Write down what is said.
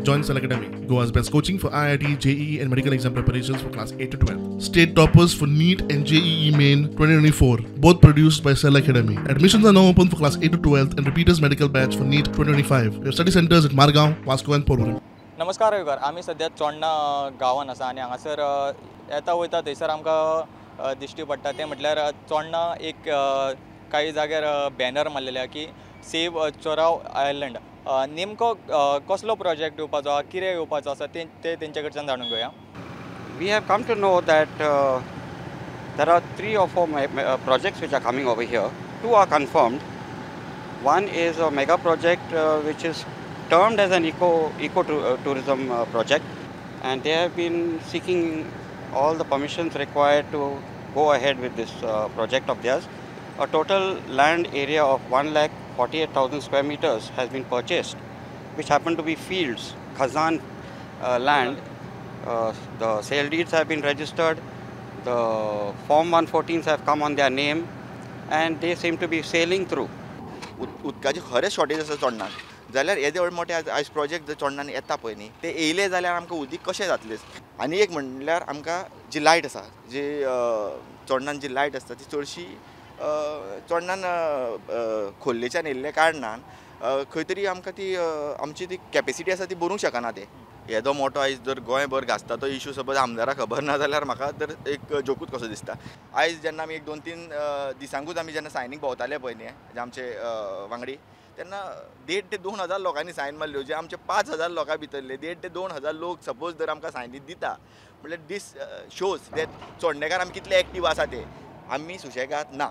Join Cell Academy, Goa's best coaching for IIT, JEE and medical exam preparations for class 8 to 12. State toppers for NEET and JEE Main 2024, both produced by Cell Academy. Admissions are now open for class 8 to 12 and repeaters medical batch for NEET 2025. We have study centers at Margao, Vasco and Porvorim. नमस्कार रविकार, आमी सद्या चोडणा गांवान आसा आनी हांगासर येता वयता थंयसर आमकां दिश्टी पडटा तें म्हटल्यार चोडणा एक काही जाग्यार बॅनर मारलेले आहा की सेव चोराव आयलंड. नेमको कसलो प्रोजेक्ट येवपाचो आहा, कितें येवपाचो आसा तें तेंच्या कडच्यान जाणून घेवया. We have come to know that there are 3 or 4 projects which are coming over here. 2 are confirmed. One is a mega project which is termed as an eco tourism project, and they have been seeking all the permissions required to go ahead with this project of theirs. A total land area of 1,48,000 square meters has been purchased, which happen to be fields, Khazan land. The sale deeds have been registered, the Form 114s have come on their name, and they seem to be sailing through. उदकाची खरें shortage आसा चोडणान, जाल्यार येदे व्हड मोठे आयज project जर चोडणान येता पळय न्ही, ते येयले जाल्यार आमकां उदीक कशें जातलें. आनी एक म्हणल्यार आमकां जी लायट आसा, जी चोडणान जी लायट आसता ती चडशी चोडणान खोल्लेच्यान येयल्ल्या कारणान खंय तरी आमकां ती आमची ती कॅपेसिटी आसा ती भरूंक शकना. ते येदो मोठो आयज जर गोंयभर गाजता तो इशू सपोज आमदाराक खबर ना जाल्यार म्हाका तर एक जोकूच कसो दिसता. आयज जेन्ना आमी 1-2-3 दिसांकूच आमी जेन्ना सायनीक भोंवताले पळय न्ही, जे आमचे वांगडी, तेन्ना 1,500 ते 2,000 लोकांनी सायन मारल्यो, जे आमचे 5,000 लोकां भितरले 1,500 ते 2,000 लोक सपोज जर आमकां सायनी दिता म्हणल्यार दीस शोज that चोडणेकार आमी कितले एक्टीव आसा ते आमी सुशेगाद ना.